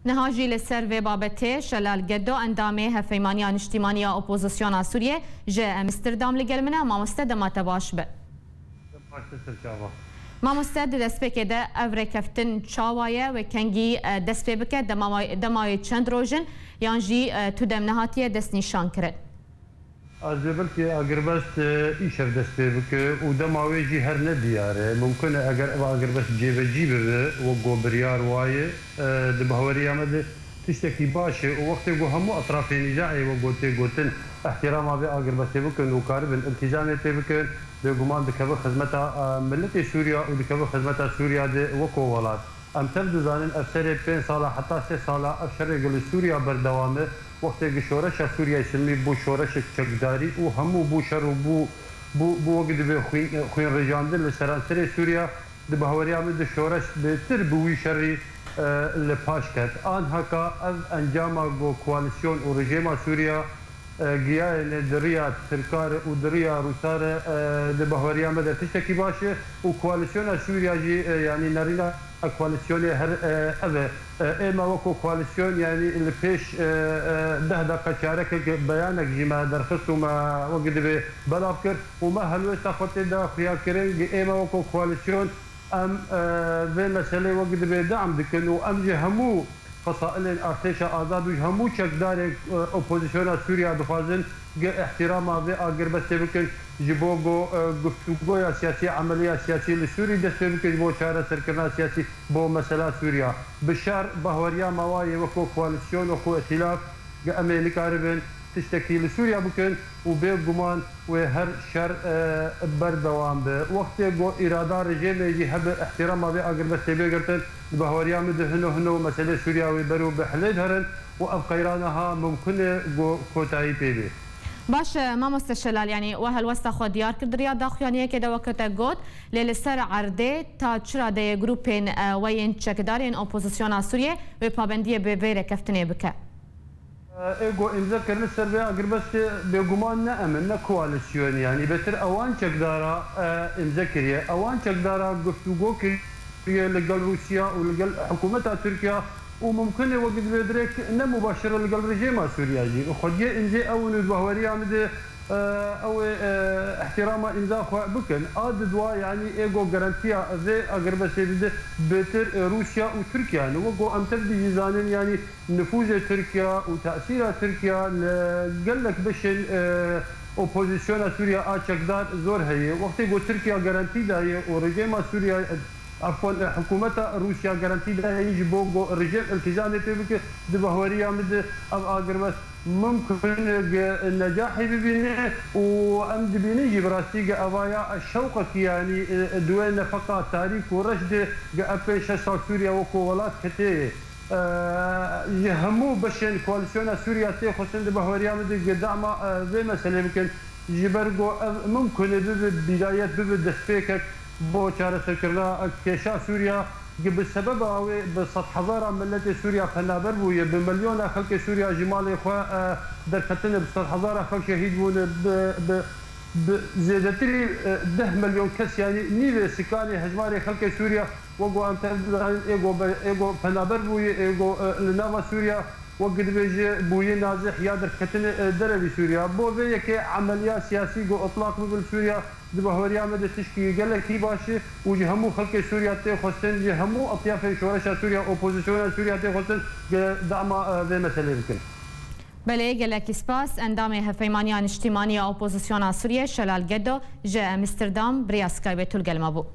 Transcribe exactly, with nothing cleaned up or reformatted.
Niha jî li ser vê babetê Şelal Gedo, endamê Hevpeymaniya Niştîmanî ya Opozisyona Sûriyê ji Amsterdam li gel min e. Mamoste, dema te baş be. Baş te ser çava. Mamoste, di destpêkê de ev rêkeftin çawa ye, wê kengî, e, dest pê bike, dema, dema wê çend roj in, yan jî, e, tu dem nehatiye destnîşan kirin? Ez ê belkî agirbest, e, îşev dest pê bike û dema wê jî her ne diyar e. Mumkin e eger ev agirbest cêbecî bibe, wek ku biryar waye, e, di bahweriya me de tiştekî baş e û wextê ku hemû etrafên nîzayê, wek ku tê gotin, îhtîrama vê agirbestê bikin û karibin îltîzamê pê bikin, bêguman dikeve xizmeta, e, miletê Sûriya û dikeve xizmeta Sûriya de wek ku welat. Em tev dizanin ev serê pênc sala heta sê sala ev şerê ku li Sûriya berdewam e, wextê ku şoreşa Sûriyayê Silmî bû şoreşek çekdarî û hemû bû şer û bû, bû, bû wek divê xwîn, xwînrijandin li seranserê Sûriya, di bahweriya min di şoreş bêtir bi wî şerî, e, li paş ket. Anheka ev encama ku koalîsyon û rejîma Sûriya e, giyayê ne di riya Tirka re û di riya Rûsa re, e, di bahweriya me de tiştekî baş e û koalîsyona Sûriya jî, e, yanî nerîna koalîsyonê her, e, ev e. E, ê me weko koalîsyon, yanî li pêş, e, e, deh deqa çarekek beyanek jî me derxist û me wek divê belav kir û me helwêsta xwe tê de xuya kirin, ê me weko koalîsyon Em, e, vê meselê wek divê deam dikin û em ji hemû fesailên artêşa azad û ji hemû çekdarên, e, opozisyona Sûriya dixwazin ku îhtîrama vê agirbestê bikin, ji bo ku, e, guftûgoya siyasî, emeliya siyasî li Sûrî dest pê bikin, ji bo çareserkirina siyasî bo mesela Sûriya. Bi şer bahweriya me wa yê weko koalîsyon, weko îtîlaf, ku em ê nikaribin tiştekî li Sûriya bikin û bêguman wê her şer, e, berdewam be. Wextê ku îrada rejêmê jî hebe îhtîrama vê agirbestê bê girtin, di bahweriya min de hino hino meselê Sûriya wê ber û bi hilê diherin û ev qeyra niha mumkin e ku kotayî pê bê. Baş e, mamoste Şelal, yanî we helwesta xwe diyar kir di riya daxuyaniyekê de, weke te got, lê li ser erdê ta çi radeyê grûpên, e, we yên çekdarên opozisyona Sûriyê wê pabendiyê bi vê rêkeftinê bike? Ê ku îmze kirine ser vê agirbestê bêguman ne em in, ne koalîsyon, yanî bêtir ewan çekdara, e, îmze kiriye. Ewan çekdara guftûgo kiriye li gel Rûsya û li gel hikûmeta Tirkiya û mumkin e wek divê dirêk ne mubaşir li gel rejêma Sûriya jî. Xwediyê îmzê ew in û di bahweriya min de, e, ew ê, e, îhtîrama îmza xwe bikin. A di dua, yanî ê ku garantiya vê agirbestê dide bêtir, e, Rûsya û Tirkiya ne. Wek ku em tev dî jî zanin, yanî nifûzê Tirkiya û tesîra Tirkiya li gelek beşên, e, opozisyona Sûriya a çekdar zor heye. Wextê ku Tirkiya garantî daye û rejêma Sûriya, efwan, e, hikûmeta Rûsya garantî daye ji bo ku rejêm îltîzamê pê bike, di bahweriya min de ev agirbest mumkin e ku necahê bibîne û em dibînin jî bi rastî ku evaya şewqekî, yanî, e, di wê nefeqa tarîk û reş de ku ev pênc şeş sal Sûriya weko welat ketiye. E, ji hemû beşên koalîsyona Sûriya tê xwestin di bahweriya min de ku dema, e, vê meselê bikin. Ji ber ku ev mimkun e bibe bîdayet, bibe destpêkek bo çareserkirina kêşa Sûriya, ku bi sebeba wê bi sedhezara miletê Sûriya penaber bûye, bi milyona xelkê Sûriya ji malê xwe, e, derketine, bi sedhezara xelk şehîd bûne, bi, bi, bi zêdetirî, e, deh milyon kes, yanî nîvê sikanê hejmarê xelkê Sûriya Wek ku em tev dizanin, ê ku be-, ê ku penaber bûyî, ê ku, e, li nava Sûriya, wek ku dibêje, bûyî nazih ya derketine, e, derevî Sûriya. Bo vê yekê emeliya siyasî ku itlaq bibe li Sûriya, di bahweriya me de tişkî gelekî baş e û ji hemû xelkê Sûriya tê xwestin, ji hemû etyafên şoreşa Sûriya, opozisyona Sûriya tê xwestin ku dema, e, vê meselê bikin. Belê, gelekî spas. Endamê Hevpeymaniya Niştîmanî ya Opozisyona Sûriyê Şelal Gedo ji Amsterdam bi riya Skype tu li gel me bû.